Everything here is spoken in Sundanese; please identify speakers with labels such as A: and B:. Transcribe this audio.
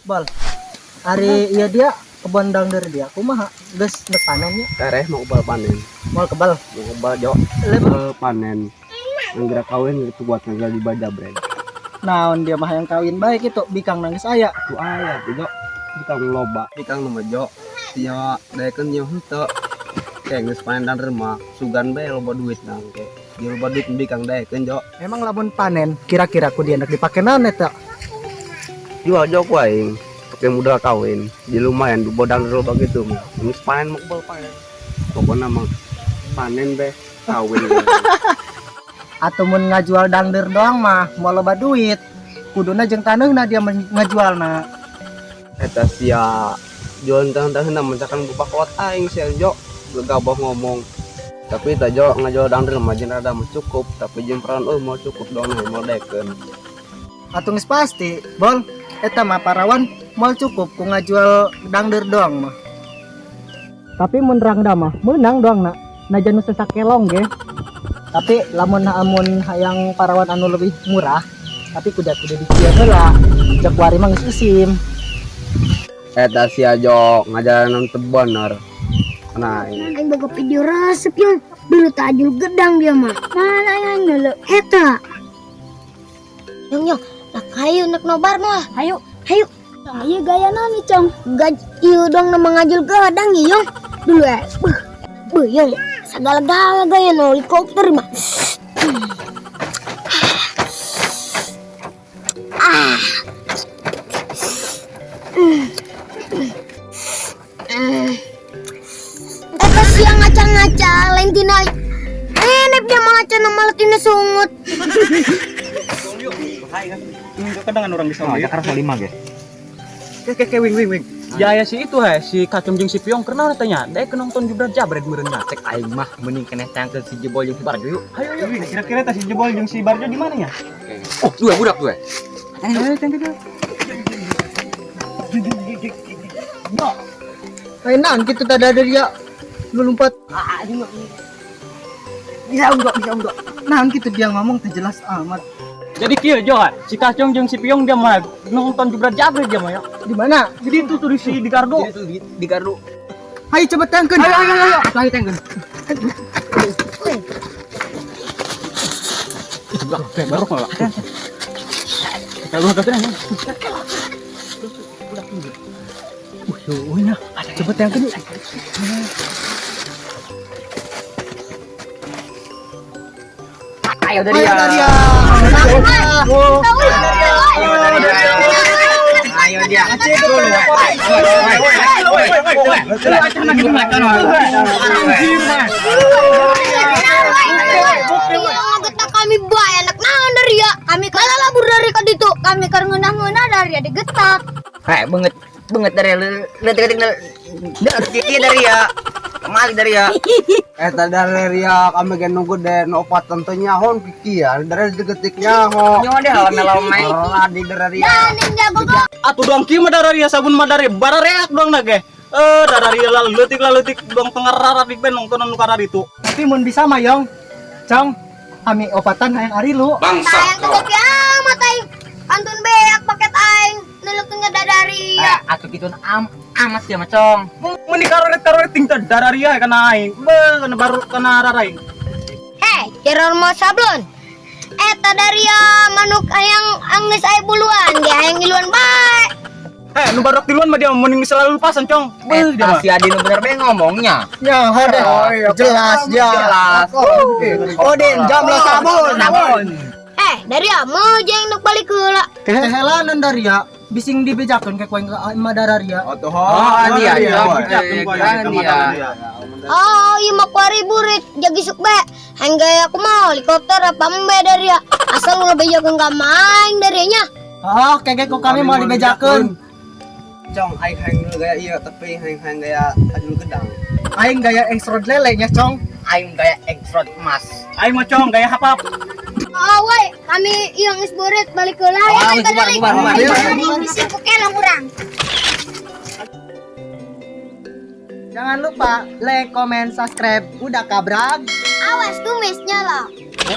A: Bal. Ari ieu dia kebon dangder dia kumaha? Geus nek panen nya?
B: Tereh mau kebal panen.
A: Moal kebal.
B: Mau kebal jo.
A: Lema.
B: Kebal panen. Anggra kawin gitu buat ngagal di bajabreg.
A: Naon dia mah yang kawin baik itu bikang nangis aya.
B: Ku aya tuh jo. Bikang loba, bikang nu mah jo. Sia daekeun jeung henteu. Kayak geus panen dan remah, sugan bae loba duit nang ke. Di loba duit bikang daekeun jo.
A: Emang lamun panen kira-kira ku dia hendak dipake naon eta?
B: Jual jo ku aing. Pakai modal kawin. Di lumayan di bodang loba gitu mah. Geus panen mau kebal panen. Pokoknya mah panen be kawin.
A: Atau mun ngajual dangder doang mah moal loba duit. Kuduna jeung taneuhna dia ngajualna.
B: Eta sia jual tanah-tanah mencakan bupak lot aing sia jo gegabah ngomong. Tapi eta jo ngajual dangder mah jeung rada mah cukup, tapi jeung peran eueuh moal cukup doang moal daekeun.
A: Atuh geus pasti, Bol. Eta mah parawan moal cukup ku ngajual dangder doang mah. Tapi mun rangda mah meunang doang na. Najan nu sakelong ge. Tapi lamun amun hayang parawan anu lebih murah, tapi kuda kudu dicieun heula. Cek wari mah geus isim.
B: Eta sia jo ngajaranan teu bener. Nah, ini.
C: Aing boga video resep yung dulu tajul gedang dia mah. Mana aing ngeuleuh eta. Yung yung, lah kayu nek nobar mah. Hayu, hayu. Ieu gaya naon nih, Cong? Gaj ieu dong nama ngajul gedang ieu, Yung. Dulu eh. Beuh, beuh, Yung. Segala-gala gaya no helikopter mah. Ah. Eta siang ngaca-ngaca lain tina enep dia mah ngaca na malah tina sungut.
D: Kedengan orang di sana.
E: Jakarta 5 ge.
D: Ke ke wing wing wing. Ya ya si itu he, si Kacung jeung si Piong kenal tanya. Daek nonton jubra jabret meureun nya.
E: Cek aing mah mending keneh tangkeun si Jebol jeung si Barjo yuk.
D: Ayo yuk. Kira-kira teh si Jebol jeung si Barjo di mana ya?
E: Oh, dua budak dua.
D: Ayo tangkeun.
A: Lain naon kitu tadi ada dia lu lompat.
E: Bisa enggak, bisa enggak.
A: Naon kitu dia ngomong teh jelas amat.
D: Jadi kieu jo, si Kacung jeung si Piong dia mah nonton jubra jabret dia mah ya.
A: Di mana?
D: Jadi itu tuh di si di gardu.
E: Itu di gardu.
A: Ayo coba tangkeun.
E: Ayo ayo ayo. Lagi tangkeun.
D: Baru kalau. Kalau udah tenang.
A: Wih, nah, coba tangkeun.
E: Ayo dari
A: Ayo
E: ya.
A: Daria.
E: Ayo dia.
C: Ngagetak kami bae anak naon dari ya. Kami kalah labur dari ka ditu. Kami keur ngeunah-ngeunah dari ya digetak.
E: Hei, banget banget dari letik-letik letik dari ya. Kemali dari ya.
B: Eta dari ria kami ge nunggu de nu opat tentu nyahon pikian dari degetik nyaho.
E: Nyawa deh lame-lame.
B: Ladi dari ria.
C: Dan jago
D: Atuh doang kieu mah dararia sabun mah dari barareak doang na ge. Dararia la leutik doang tengah ben nonton anu kararitu.
A: Tapi mun bisa mah Yong. Cong, kami opatan hayang ari lu.
C: Tayang kekopi amat aing. Pantun beak paket aing. Nulukkeun dadari ya.
E: Atuh kitu amat ya mah, Cong.
D: Mun di karoret-karoret ting teh dararia kana aing. Be kana baru kana raraing.
C: Hei, teror mau sablon. Eta daria manuk hayang anggeus aya buluan, ge hayang ngiluan bae.
D: Heh, nu baru tiluan mah dia mending selalu lupasan, Cong. Be dia
E: Eta
D: mah.
E: si Adi nu bener bae ngomongnya.
A: Ya, hade. Jelas ya.
E: Jelas.
A: Odin jam lah sabun.
E: Sabun.
C: Daria mau jeung nuk balik heula.
A: Kehelanan Daria bising dibejakeun ke kuing ka imah Dararia.
B: Oh, tuh.
E: Oh, dia
B: iya,
E: dia.
C: Oh, ieu mah kuari burit jagi suk bae. Hayang gaya aku mau helikopter apa embe daria. Asal ulah bejakeun ka maing darianya.
A: Oh, kege ku kami mau dibejakeun.
B: Cong, aing hayang gaya ieu tapi hayang hayang gaya ajul gedang.
A: Aing gaya engsrod lele nya, Cong.
E: Aing gaya extrot emas.
D: Aing mah Cong gaya hapap.
C: Oh, woi, kami ieu geus burit balik heula.
E: Oh, geus bubar, bubar, bubar.
C: Bising ku kelong urang.
A: Jangan lupa like, comment, subscribe. Udah kabrag.
C: Awas tumis.